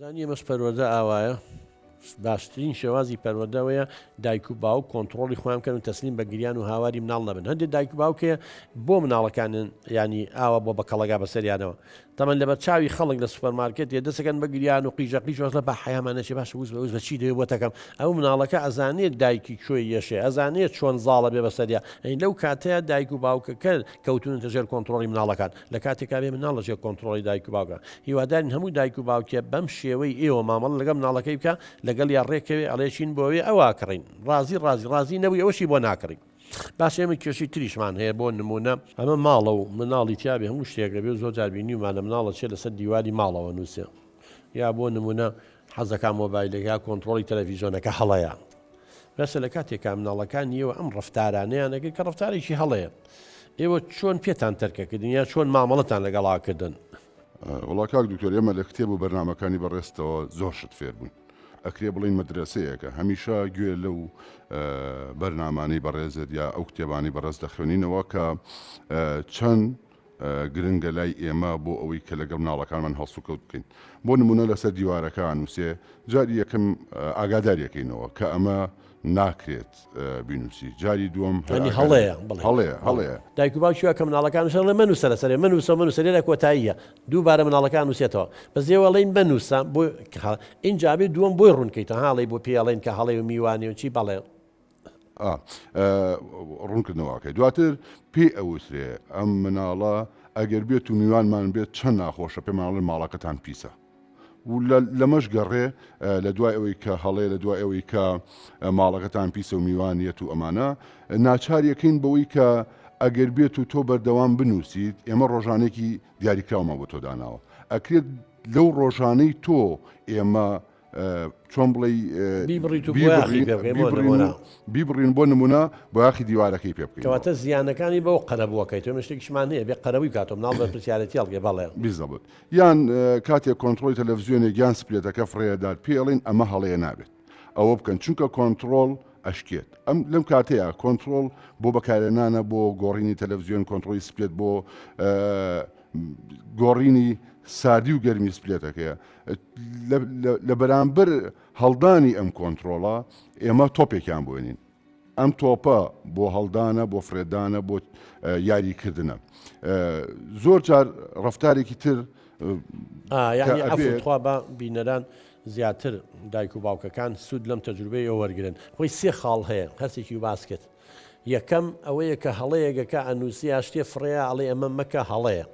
زانی ئێمەش پەروەردە ئاوایە باشترین شێوازی پەروەردە ئەوەیە دایک و باوک کۆنتڕۆڵی خۆیان بکەن و تەسلیم بە گریان و هاواری مناڵ نەبن هەندێک دایک و باوک هەیە بۆ مناڵەکانن ینی ئاوا بۆ بە کەڵەگا بەسەریانەوە تەمەن لەبەر چاوی خەڵک لە سوپەرمارکێت یە دەسەکەن بە گریان و قیژە قیژ وەسڵە بە حەیامان نەچێ باشە وز بە وز بە چی دەوێ بۆ تەکەم ئەو مناڵەکە ئەزانێت دایکی کوێی یەشێ ئەزانێت چۆن زاڵە بێ بەسەریا ئەی لەو کاتەیە دایک و باوکەکە کەوتونەتە ژێر کۆنتڕۆڵی مناڵەکان لە کاتێکا بێ مناڵ لە ژێر کۆنتڕۆڵی دایک و باوکە هیوادارین هەموو دایک و باوکێ بەم شێوەی ئێوە مامەڵە لەگەڵ مناڵەکەی بکا لەگەڵیا ڕێکەوێ ئەڵێ چین بۆ ئەوێ ئەوە ئەکڕین ڕازی ڕازی ڕازی نەبووی ئەوەشی بۆ ناکڕین باشە ئێمە کێشەی تریشمان هەیە بۆ نمونە ئەمە ماڵە و مناڵی تیابێ هەموو شتێک ئەبێ و زۆر جار بینیومانە مناڵە چێ لەسەر دیواری ماڵەوە نووسێ یا بۆ نمونە حەزەکا مۆبایلەکە یا کۆنتڕۆڵی تەلەفیزۆنەکە هەڵەیە بەسە لە کاتێکا مناڵەکان ئێوە ئەم ڕەفتارانەیان ئەکرد کە ڕەفتارێکی هەڵەیە ئێوە چۆن پێتان تەرکەکردن یا چۆن مامەڵەتان لەگەڵا کردن؟ وەڵا کاک دکتۆر ئێمە لە کتێب و بەرنامەکانی بەڕێزتەوە زۆر شت فێر بووین ئەکرێ بڵێین مەدرەسەیەکە هەمیشە گوێ لەو بەرنامانەی بەڕێزت یا ئەو کتێبانەی بەڕێز دەخوێنینەوە کە چەند گرنگە لای ئێمە بۆ ئەوەی کە لەگەڵ مناڵەکانمان هەڵسوکەوت بکەین بۆ نمونە لەسەر دیوارەکە نووسێ جاری یەکەم ئاگاداریەکەینەوە کە ئەمە ناکرێت بینوسی جاری دووەم هەنی هەڵەیە هەڵەیە هەڵەیە دایک و باوکی وا کە مناڵەکان نووسن ئەڵێ مەنووسە لەسەرێ مەنووسە مەنووسە لێرە کۆتاییە دووبارە مناڵەکان نووسێتەوە بەس ئێوە ئەڵێن مەنووسە بۆ ئینجا بێ دووەم بۆی ڕوونکەیتەوە ها ئەڵێی بۆ پێی ئەڵێن کە هەڵەیە و میوانی و چی بەڵێ ڕوونکردنەوەکەی دواتر پێی ئەوترێ ئەم مناڵە ئەگەر بێت و میوانمان بێت چەند ناخۆشە پێمانڵێن ماڵەکەتان پیسە و لەمەش گەڕێ لە دوای ئەوەی کە هەڵێ لە دوای ئەوەی کە ماڵەکەتان پیسە و میوانیەت و ئەمانە ناچاریەکەین بەوەی کە ئەگەر بێت و تۆ بەردەوام بنووسیت ئێمە ڕۆژانێکی دیاریکراومان بۆ تۆ داناوە ئەکرێت لەو ڕۆژانەی تۆ ئێمە چۆن بڵێی بیبڕیت و بۆیاخی پێ بکەی بۆ نموونە. بیبڕین بۆ نموونە بۆیاخی دیوارەکەی پێ بکەین. کەواتە زیانەکانی بەو قەرەبووەکەی تۆ ئێمە شتێکیشمان هەیە بێ قەرەبووی بکاتەوە مناڵ بەرپرسیارێتی هەڵگرێ بەڵێ. بیزەبت یان کاتێک کۆنتڕۆڵی تەلەفزیۆنێک یان سپلێتەکە فڕێدات پێی ئەڵێین ئەمە هەڵەیە نابێت ئەوە بکەن چونکە کۆنتڕۆڵ ئەشکێت ئەم لەم کاتەیە کۆنتڕۆڵ بۆ بەکارهێنانە بۆ گۆڕینی تەلەفزیۆن کۆنتڕۆڵی سپلێت بۆ گۆڕینی ساردی و گەرمی سپلێتەکەیە لە بەرامبەر هەڵدانی ئەم کۆنترۆڵە ئێمە تۆپێکیان بۆێنین ئەم تۆپە بۆ هەڵدانە بۆ فرێدانە بۆ یاریکردنە زۆر جار ڕفتارێکی تر خوا بە بینەران زیاتر دایک و باوکەکان سوود لەم تەجروبەی وەرگن خۆی سێ خاڵ هەیە هەرسێکی باس کرد یەکەم ئەوەیە کە هەڵەیەگەکە ئەنووسی یا شتێ فڕێیا ئەڵێ ئەمە مەکە هەڵەیە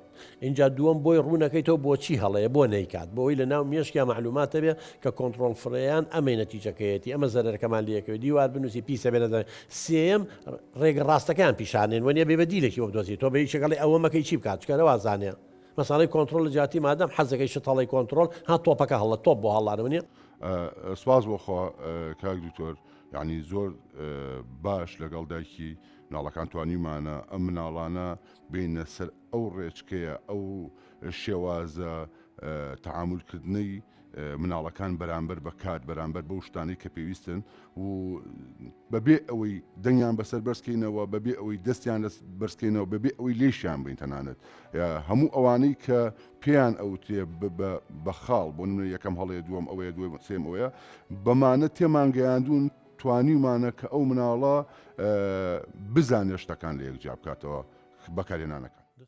ئینجا دووەم بۆی ڕوونەکەیتەوە بۆچی هەڵەیە بۆ نەیکات بۆ ئەوەی لەناو مێشکیا مەعلومات هەبێ کە کۆنتڕۆڵ فڕێیان ئەمەی نەتیجەکەیەتی ئەمە زەرەرەکەمان لێکەوێ دیوار بنووسی پیسە بێ نەزانێ سێیەم ڕێگە ڕاستەکەیان پیشانێن وەنیە بێ بەدیلێکی بۆ بدۆزی تۆ بە یەکێک ئەڵێ ئەوە مەکەی چی بکات چونکە نەوازانێ مەساڵەی کۆنتڕۆڵ لە جیاتی مادەم حەزەکەی شت هەڵەی کۆنتڕۆڵ ها تۆپەکە هەڵە تۆپ بۆ هەڵانە وەنیە سپاس بۆ خوا کاک دکتۆر یانی زۆر باش لەگەڵ دایکی مناڵەکان توانیومانە ئەم مناڵانە بینە سەر ئەو ڕێچکەیە ئەو شێوازە تەعامولکردنەی مناڵەکان بەرامبەر بە کات بەرامبەر بەو شتانەی کە پێویستن و بەبێ ئەوەی دەنگیان بەسەر بەرزکەینەوە بەبێ ئەوەی دەستیان لە بەرزکەینەوە بەبێ ئەوەی لێشیان بین تەنانەت هەموو ئەوانەی کە پێیان ئەوترێ بە خاڵ بۆ نمونە یەکەم هەڵەیە دووەم ئەوەیە دووەم سێم ئەوەیە بەمانە تێمان گەیاندون توانیومانە کە ئەو مناڵە بزانێ شتەکان لە یەک جیا بکاتەوە بەکارهێنانەکان.